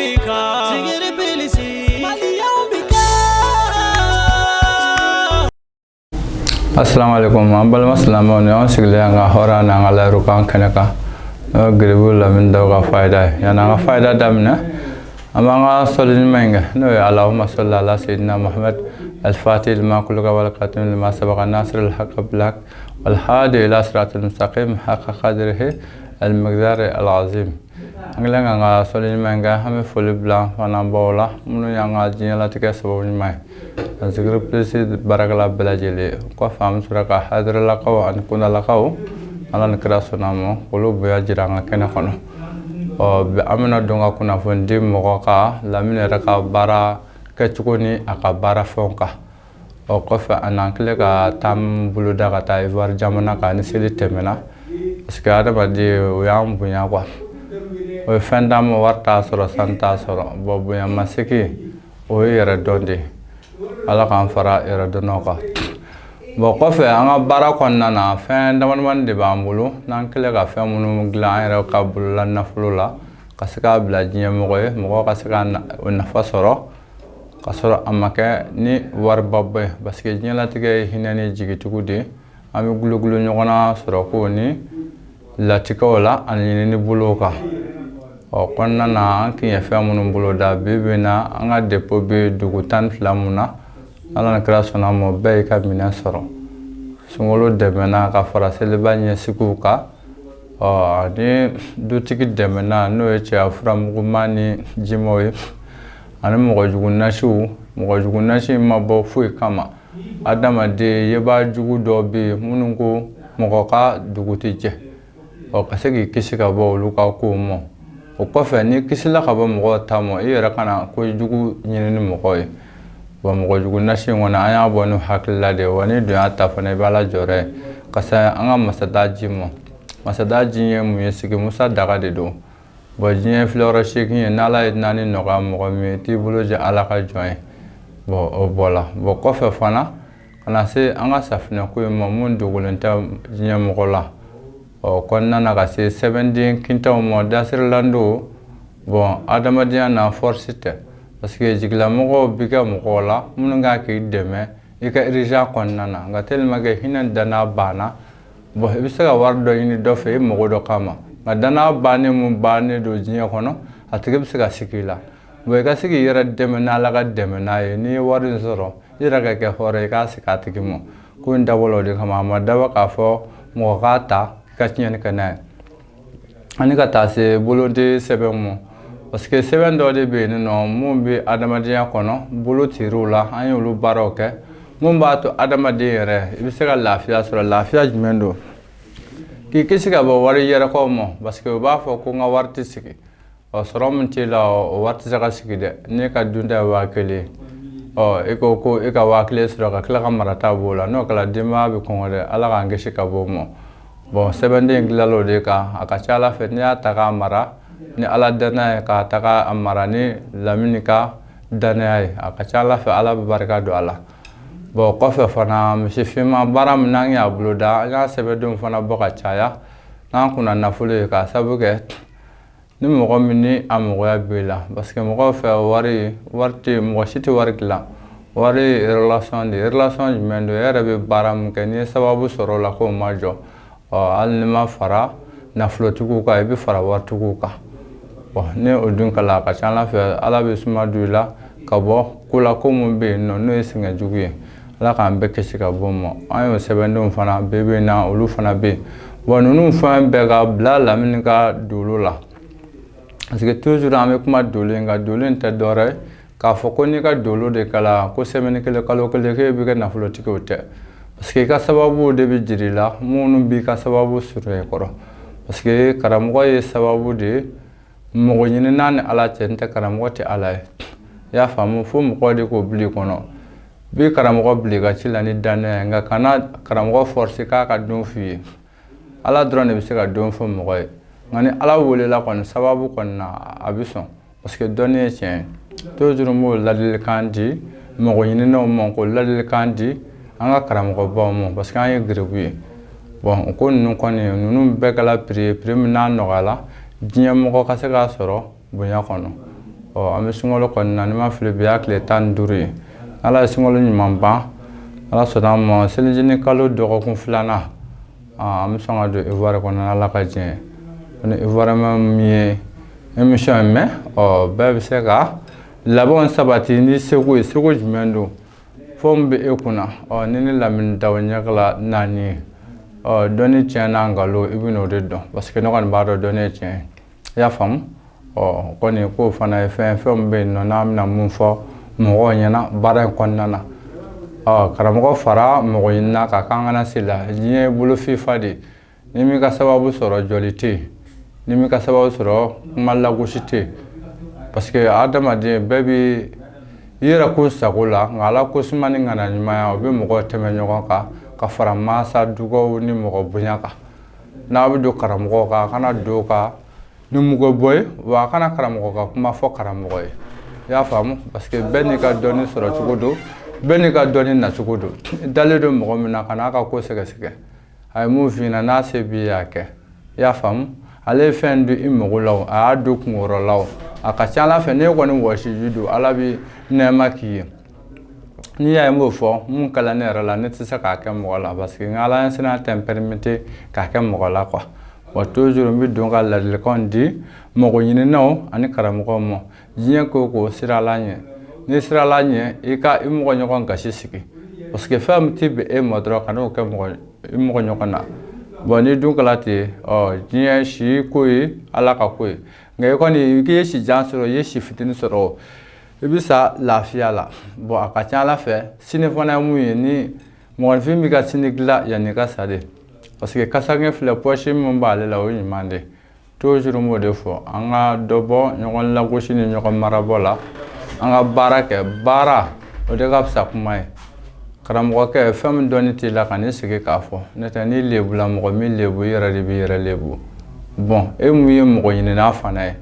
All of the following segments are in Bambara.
bɛ kan Zikiri Plus Maliɲɛnw bɛ kan. Assalamu alaikum, an balima silamɛw, ni an sigilen an ka hɔrɔnya n'an ka layirukan kɛnɛ kan, n'o ye Geribu Lamini Daw ka fayida ye. Yanni an ka fayida daminɛ, an b'an ka sɔli ɲuman in kɛ, n'o ye Allahumma salli ala sayyidina Muhammad al-fatih lima ughliqa wal khatim lima sabaqa nasir al-haqq bil haqq wal hadi ila siratil mustaqim haqqa qadrihi al-miqdar al-azim. An kɛlen k'an ka sɔli ɲuman in kɛ, an bɛ foli bila an fana baw la minnu y'an ka diɲɛlatigɛ sababu ɲuman ye, Zikiri Plus baarakɛla bɛɛ lajɛlen. Kɔfɛ, an bɛ sɔrɔ ka Hayidaralakaw ani Kundalakaw, Ala ni kira sɔnna ma, olu bonya jira an ka kɛnɛ kɔnɔ. Ɔ bi, an bɛna don ka kunnafoni di mɔgɔ ka Lamini yɛrɛ ka baara kɛcogo ni a ka baara fɛnw kan. Ɔ kɔfɛ, an n'an kɛlen ka taa boloda ka taa Ivoire jamana kan ni seli tɛmɛna, parce que adamaden o y'an bonya quoi, o ye fɛn d'an ma, wari t'a sɔrɔ, sanu t'a sɔrɔ. Bon, bonya masegin, o ye yɛrɛ dɔn de ye. Ala k'an fara yɛrɛ dɔnnaw kan. Bon, kɔfɛ, an ka baara kɔnɔna na, fɛn damadamani de b'an bolo n'an kɛlen ka fɛn minnu dilan an yɛrɛ ka bolola nafolo la, ka se k'a bila diɲɛ mɔgɔ ye, mɔgɔw ka se ka o nafa sɔrɔ ka sɔrɔ a ma kɛ ni wariba bɔ ye, parce que diɲɛlatigɛ ye hinɛ ni jigitigiw de ye. An bɛ gulogulo ɲɔgɔn na sɔrɔ ko ni latigɛw la ani ɲinini bolow kan. Ɔ kɔnɔna na, an tun ye fɛn minnu bolo da, bi bi in na, an ka dépôt bɛ dugu 12 mun na, Ala ni kira sɔnna ma, bɛɛ y'i ka minɛn sɔrɔ. Sunkalo dɛmɛna ka fara seliba ɲɛsigiw kan, ɔ ani dutigi dɛmɛna, n'o ye cɛya furamuguma ni jimaw ye, ani mɔgɔjugu nasiw. Mɔgɔjugu nasi ma bɔ foyi kama, adamaden yebaa jugu dɔw bɛ yen minnu ko mɔgɔ ka dugu tɛ jɛ, ɔ ka se k'i kisi ka bɔ olu ka kow ma. O kɔfɛ, n'i kisila ka bɔ mɔgɔw ta ma, i yɛrɛ kana ko jugu ɲini ni mɔgɔw ye. Bon, mɔgɔjugu nasi in kɔni, an y'a bɔ n'o hakilila de ye. Wa n'i dun y'a ta fana, i bɛ Ala jɔyɔrɔ ye ka se an ka masada ji ma. Masada ji ye mun ye? Sigi Musa daga de don. Bon, diɲɛ filɛyɔrɔ 8 ye, n'Ala ye naani nɔgɔya mɔgɔ min ye, i t'i bolo jɛ Ala ka jɔn ye. Bon, o bɔla. Bon, kɔfɛ fana, ka na se an ka safinɛko in ma, mun dogolen tɛ diɲɛ mɔgɔ la. Ɔ kɔnɔna na, ka se sɛbɛnden kintanw ma, dasirilan don. Bon, adamadenya na, force tɛ, parce que jigilamɔgɔw bi kɛ mɔgɔw la minnu kan k'i dɛmɛ i ka urgence kɔnɔna na. Nka tellement que hinɛ danaya banna, bon, i bɛ se ka wari dɔ ɲini dɔ fɛ i mago dɔ kama, nka danaya bannen mun bannen don diɲɛ kɔnɔ, a tigi bɛ se ka sigi i la. Bon, i ka se k'i yɛrɛ dɛmɛ n'Ala ka dɛmɛ n'a ye, n'i ye wari in sɔrɔ, i yɛrɛ ka kɛ hɔrɔn ye, i k'a segin a tigi ma. Ko in dabɔla o de kama, a ma dabɔ k'a fɔ mɔgɔ k'a ta i ka tiɲɛni kɛ n'a ye. Ani ka taa se boloden sɛbɛn ma, parce que sɛbɛn dɔ de bɛ yen nɔ mun bɛ adamadenya kɔnɔ, bolo teriw la, an y'olu baaraw kɛ mun b'a to adamaden yɛrɛ i bɛ se ka lafiya sɔrɔ. Lafiya jumɛn don? K'i kisi ka bɔ wari yɛrɛkɛw ma, parce que u b'a fɔ ko n ka wari tɛ sigi. Ɔ sɔrɔ min t'i la, o wari tɛ se ka sigi dɛ. N'e ka dunta ye 1000 ye, ɔ e ko ko e ka 1000 sɔrɔ ka tila ka marata b'o la, n'o kɛra, denbaya bɛ kɔngɔ dɛ. Ala k'an kisi ka bɔ o ma. Bon, sɛbɛnden in dilanla o de kan. A ka ca Ala fɛ, n'i y'a ta k'a mara ni Ala danaya ye, k'a ta k'a mara ni Lamini ka danaya ye, a ka ca Ala fɛ, Ala bɛ barika don a la. Bon, kɔfɛ fana, misi finman baara min n'an y'a boloda, an y'a sɛbɛndenw fana bɔ ka caya n'an kunna nafolo ye, k'a sabu kɛ ni mɔgɔ min ni a mɔgɔya b'i la, parce que mɔgɔw fɛ, wari, wari tɛ, mɔgɔ si tɛ wari dilan. Wari ye relation de ye. Relation jumɛn don? E yɛrɛ bɛ baara min kɛ, n'i ye sababu sɔrɔ o la k'o ma jɔ, ɔ hali n'i ma fara nafolotigiw kan, i bɛ fara waritigiw kan. Bon, ni o dun kɛla, a ka ca Ala fɛ, Ala bɛ suma don i la ka bɔ ko la, ko mun bɛ yen nɔ n'o ye sɛgɛn jugu ye. Ala k'an bɛɛ kisi ka bɔ o ma. An y'o sɛbɛndenw fana bɛɛ bɛ yen na, olu fana bɛ yen. Bon, ninnu fɛn bɛɛ ka bila Lamini ka dolo la, parce que toujours an bɛ kuma dolo in kan. Dolo in tɛ dɔwɛrɛ ye k'a fɔ ko n'i ka dolo de kɛla ko semaine kelen, kalo kelen, k'e bɛ kɛ nafolotigi, o tɛ, parce que i ka sababu de bɛ jira i la, minnu b'i ka sababu sɔrɔ i kɔrɔ, parce que karamɔgɔ ye sababu de ye mɔgɔ ɲinina ni Ala cɛ. N tɛ karamɔgɔ tɛ Ala ye, i y'a faamu? Fo mɔgɔ de k'o bila i kɔnɔ. Bi karamɔgɔ bila i ka ci la ni danaya ye, nka kana karamɔgɔ forcer k'a ka don f'i ye. Ala dɔrɔn de bɛ se ka don fɔ mɔgɔ ye. Nka ni Ala welela kɔni, sababu kɔni na, a bɛ sɔn, parce que dɔnni ye tiɲɛ ye. Toujours n b'o ladilikan di mɔgɔ ɲininaw ma, k'o ladilikan di an ka karamɔgɔbaw ma, parce que an ye geribu ye. Bon, o ko ninnu kɔni, ninnu bɛɛ kɛla prix ye, prix min n'a nɔgɔyala, diɲɛ mɔgɔ ka se k'a sɔrɔ bonya kɔnɔ. Ɔ, an bɛ sunkalo kɔni na, ni ma fili, bi y'a tile 15 ye. Ala ye sunkalo ɲuman ban, Ala sɔnna a ma, selijini kalo dɔgɔkun filanan, an bɛ sɔn ka don Ivoire kɔnɔ, Ala ka diɲɛ ye. Ni Ivoire min ye émission in mɛn, ɔ, bɛɛ bɛ se ka labɛnw sabati ni seko ye. Seko jumɛn don? Fɛn min bɛ e kunna, ɔ, ni Lamini Daw ɲɛkala naani ye, ɔ, dɔnni tiɲɛ n'a nkalon, i bɛ n'o de dɔn, parce que ne kɔni b'a dɔn dɔnni ye tiɲɛ ye. I y'a faamu? Ɔ, kɔni k'o fana ye fɛn fɛn min bɛ yen nɔ, n'an bɛna mun fɔ mɔgɔw ɲɛna baara in kɔnɔna na. Ɔ, karamɔgɔ fara mɔgɔ ɲinina kan k'an kana se la. Diɲɛ ye bolo fifa de ye. Ni m'i ka sababu sɔrɔ, jɔli tɛ yen. Ni m'i ka sababu sɔrɔ, kuma lagosi tɛ yen, parce que adamaden bɛɛ bɛ i yɛrɛ ko sago la, nka Ala ko suma ni ŋana ɲumanya, o bɛ mɔgɔw tɛmɛ ɲɔgɔn kan ka fara mansa dugaw ni mɔgɔ bonya kan. N'a bɛ don karamɔgɔ kan, a kana don ka ni mugu bɔ ye, wa a kana karamɔgɔ ka kuma fɔ karamɔgɔ ye. I y'a faamu? Parce que bɛɛ n'i ka dɔnni sɔrɔ cogo don, bɛɛ n'i ka dɔnni nacogo don. I dalen don mɔgɔ min na, ka n'a ka ko sɛgɛsɛgɛ. A ye mun f'i ɲɛna, n'a se b'i ye, a kɛ. I y'a faamu? Ale ye fɛn don i mago la o, a y'a don kunkɔrɔ la o, a ka ca Ala fɛ, n'e kɔni wɔsiji don, Ala bɛ nɛɛma k'i ye. N'i y'a ye n b'o fɔ, mun kɛla ne yɛrɛ la, ne tɛ se k'a kɛ mɔgɔ la, parce que n ka Ala ɲɛsiranɲɛ tɛ n permettre k'a kɛ mɔgɔ la, quoi. Wa toujours n bɛ don ka ladilikanw di mɔgɔ ɲininaw ani karamɔgɔw ma. Diɲɛ ko ko sira la ɲɛ, n'i sira la ɲɛ, i ka i mɔgɔ ɲɔgɔn gasi sigi, parce que fɛn min tɛ bɛn e ma dɔrɔn, ka n'o kɛ mɔgɔ i mɔgɔ ɲɔgɔn na. Bon, ni dun kɛla ten, ɔ, diɲɛ si ko ye Ala ka ko ye, nka i kɔni k'i ye si jan sɔrɔ, i ye si fitinin sɔrɔ, i bɛ sa lafiya la. Bon, a ka ca Ala fɛ, sini fana ye mun ye, ni mɔgɔninfin b'i ka sini dilan yanni i ka sa de, parce que kasange filɛ, pɔsi min b'ale la, o ye ɲuman de. Toujours n b'o de fɔ, an ka dɔ bɔ ɲɔgɔn lagosi ni ɲɔgɔn marabɔ la, an ka baara kɛ. Baara, o de ka fisa kuma ye. Karamɔgɔkɛ, fɛn min dɔnni t'i la, ka n'i sigi k'a fɔ, n'o tɛ n'i lebula, mɔgɔ min lebu, i yɛrɛ de b'i yɛrɛ lebu. Bon, e mun ye mɔgɔ ɲinina fana ye,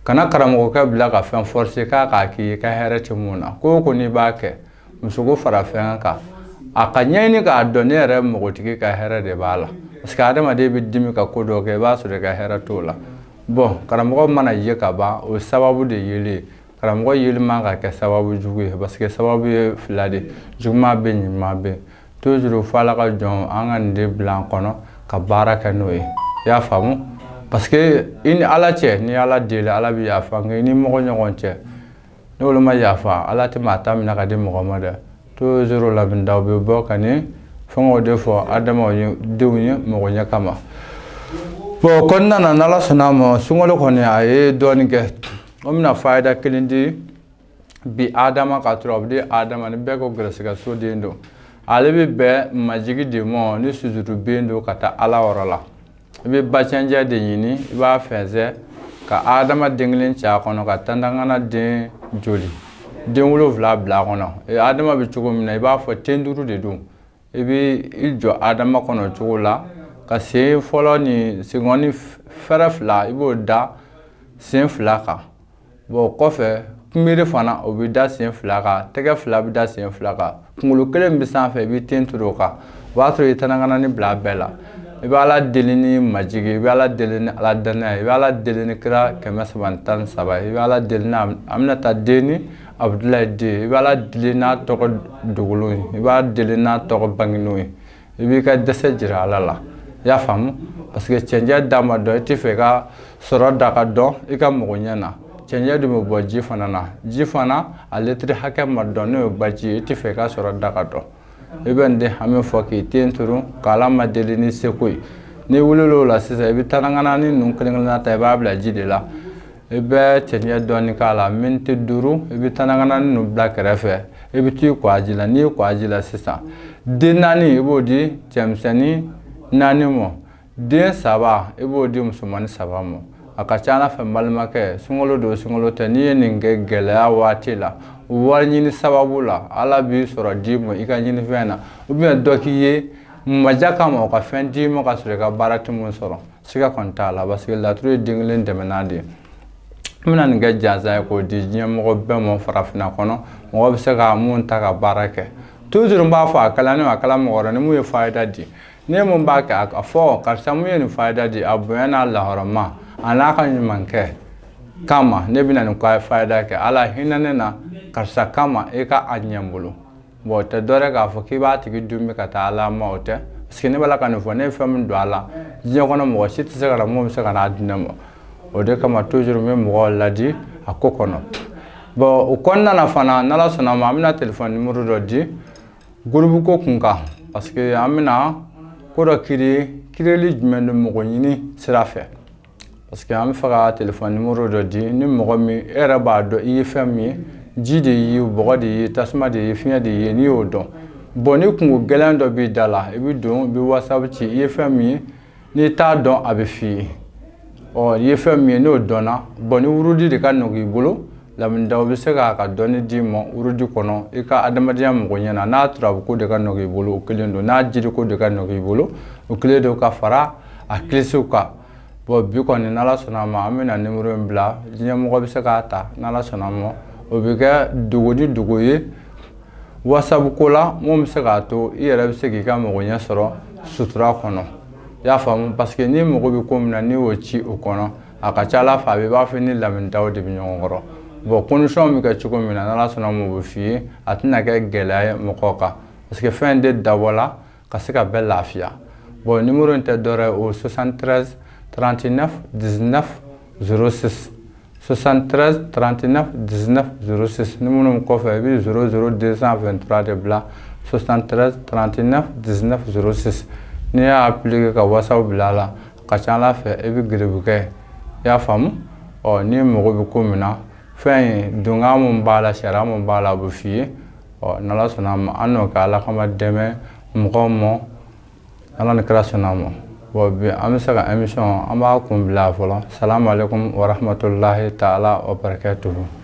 kana karamɔgɔkɛ bila ka fɛn forcer k'a k'a k'i ye, ka hɛrɛ tɛ mun na. Ko o ko n'i b'a kɛ, musoko fara fɛn kan, a ka ɲɛɲini k'a dɔn ne yɛrɛ mɔgɔtigi ka hɛrɛ de b'a la, parce que adamaden bɛ dimi ka ko dɔ kɛ, i b'a sɔrɔ i ka hɛrɛ t'o la. Bon, karamɔgɔ mana ye ka ban, o sababu de yeli ye. Karamɔgɔ yeli man ka kɛ sababu jugu ye, parce que sababu ye fila de, juguman bɛ, ɲuman bɛ. Toujours fo Ala ka jɔn, an ka nin de bila an kɔnɔ ka baara kɛ n'o ye. I y'a faamu? Parce que i ni Ala cɛ, ni Ala deli, Ala bɛ yafa, nka i ni mɔgɔ ɲɔgɔn cɛ, n'olu ma yafa, Ala tɛ maa ta minɛ ka di mɔgɔ ma dɛ. Toujours Lamini Daw bɛ bɔ ka ni fɛngɛw de fɔ adamadenw ye mɔgɔ ɲɛ kama. Bon, kɔnɔna na, n'Ala sɔnna a ma, sunkalo kɔni a ye dɔɔnin kɛ. O bɛna fayida kelen di bi Adama ka tɔrɔ di Adama ni bɛɛ ko gɛrɛsɛgɛ soden don. Ale bɛ bɛn majigi de ma ni sujuru ben don ka taa Ala yɔrɔ la. I bɛ bacɛnjɛ de ɲini, i b'a fɛnsɛ ka Adama den kelen cɛ a kɔnɔ, ka tantangana den joli den 7 bila a kɔnɔ. Adama bɛ cogo min na, i b'a fɔ ten duuru de don. I bɛ i jɔ Adama kɔnɔ cogo la, ka sen fɔlɔ ni senkɔni fɛrɛ fila, i b'o da sen fila kan. Bon, kɔfɛ kunbiri fana, o bɛ da sen fila kan, tɛgɛ fila bɛ da sen fila kan, kunkolo kelen bɛ sanfɛ, i bɛ ten turu o kan. O b'a sɔrɔ i tantangana bila bɛɛ la. I bɛ Ala deli ni majigi, i bɛ Ala deli ni Ala danaya, i bɛ Ala deli ni kira 313 ye, i bɛ Ala deli ni Aminata den ni Abudulayi den, i bɛ Ala deli n'a tɔgɔ dogolenw ye, i b'a deli n'a tɔgɔ bangenenw ye. I b'i ka dɛsɛ jira Ala la. I y'a faamu? Parce que cɛncɛn da ma dɔn, i tɛ fɛ i ka sɔrɔ da ka dɔn i ka mɔgɔ ɲɛ na. Cɛncɛn dun bɛ bɔ ji fana na, ji fana a litiri hakɛ ma dɔn, n'o ye baji ye, i tɛ fɛ i ka sɔrɔ da ka dɔn. I bɛ nin de hami fɔ k'i ten turu k'Ala ma deli ni seko ye. N'i wulila o la sisan, i bɛ tantangana ni ninnu kelen kelenna ta, i b'a bila ji de la, i bɛ cɛncɛn dɔɔni k'a la, miniti 5, i bɛ tantangana ninnu bila kɛrɛfɛ, i bɛ t'i ko a ji la. N'i ko a ji la sisan, den naani, i b'o di cɛmisɛnnin naani ma, den saba, i b'o di musomannin saba ma. A ka ca Ala fɛ, n balimakɛ, sunkalo don, sunkalo tɛ, n'i ye nin kɛ gɛlɛya waati la, wari ɲini sababu la, Ala b'i sɔrɔ d'i ma i ka ɲinifɛn na, ou bien dɔ k'i ye maja kama, o ka fɛn d'i ma ka sɔrɔ i ka baara tɛ mun sɔrɔ, siga kɔni t'a la, parce que laturu ye den kelen dɛmɛnan de ye. N bɛna nin kɛ jansan ye k'o di diɲɛ mɔgɔ bɛɛ ma farafinna kɔnɔ, mɔgɔ bɛ se ka mun ta ka baara kɛ. Toujours n b'a fɔ, a kɛla ne a kɛla mɔgɔ wɛrɛ, ni mun ye fayida di, ni mun b'a kɛ, a fɔ karisa mun ye nin fayida di, a bonya n'a lahɔrɔma a n'a ka ɲuman kɛ. kama ne bɛna nin fayida kɛ, Ala hinɛ ne na karisa kama, i ka a ɲɛ n bolo. Bon, o tɛ dɔwɛrɛ k'a fɔ k'i b'a tigi dunmi ka taa Ala ma, o tɛ, parce que ne b'a la ka nin fɔ, ne ye fɛn min don a la diɲɛ kɔnɔ, mɔgɔ si tɛ se ka na mun bɛ se ka n'a di ne ma. O de kama toujours n bɛ mɔgɔw ladi a ko kɔnɔ. Bon, o kɔnɔna na fana, n'Ala sɔnna ma, an bɛna téléphone numéro dɔ di groupe ko kun kan, parce que an bɛna ko dɔ créer. Créeli jumɛn don? Mɔgɔ ɲini sira fɛ, parce que an bɛ fɛ ka téléphone numéro dɔ di ni mɔgɔ min e yɛrɛ b'a dɔn i ye fɛn min ye, ji de ye, bɔgɔ de ye, tasuma de ye, fiɲɛ de ye, n'i y'o dɔn, bon, ni kungo gɛlɛn dɔ b'i da la, i bɛ don, i bɛ WhatsApp ci, i ye fɛn min ye, n'i t'a dɔn, a bɛ f'i ye. Ɔ, i ye fɛn min ye, n'o dɔnna, bon, ni wurudi de ka nɔgɔn i bolo, Lamini Daw bɛ se k'a ka dɔnni d'i ma wurudi kɔnɔ, i ka adamadenya mago ɲɛna. N'a turabuko de ka nɔgɔn i bolo, o kelen don. N'a jiriko de ka nɔgɔn i bolo, o kelen don, ka fara a kilisiw kan. Bon, bi kɔni, n'Ala sɔnna a ma, an bɛna numéro in bila, diɲɛ mɔgɔ bɛ se k'a ta. N'Ala sɔnna a ma, o bɛ kɛ dogo ni dogo ye WhatsApp ko la, mun bɛ se k'a to i yɛrɛ bɛ se k'i ka magoɲɛ sɔrɔ sutura kɔnɔ. I y'a faamu? Parce que n'i mago bɛ ko min na, n'i y'o ci o kɔnɔ, a ka ca Ala fɛ, a bɛ i b'a fɔ ni Lamini Daw de bɛ ɲɔgɔn kɔrɔ. Bon, condition bɛ kɛ cogo min na, n'Ala sɔnna ma, o bɛ f'i ye, a tɛna kɛ gɛlɛya ye mɔgɔw kan, parce que fɛn de dabɔla ka se ka bɛɛ lafiya. Bon, numéro in tɛ dɔwɛrɛ ye, o 73 39 19 06, 73 39 19 06. Ni minnu kɔfɛ, i bɛ 00 223 de bila, 73 39 19 06. N'i y'a appliquer ka WhatsApp bila a la, a ka ca Ala fɛ, i bɛ gɛrɛbukɛ. I y'a faamu? Ɔ, n'i mago bɛ ko min na, fɛn in donkan mun b'a la, sariya mun b'a la, o bɛ f'i ye. Ɔ, n'Ala sɔnna a ma, an n'o kɛ Ala kama dɛmɛ mɔgɔw ma, Ala ni kira sɔnna a ma. Bon, bi an bɛ se ka émission, an b'a kun bila fɔlɔ. Salamu aleykum wa rahmatulahi taala wa barakatuhu.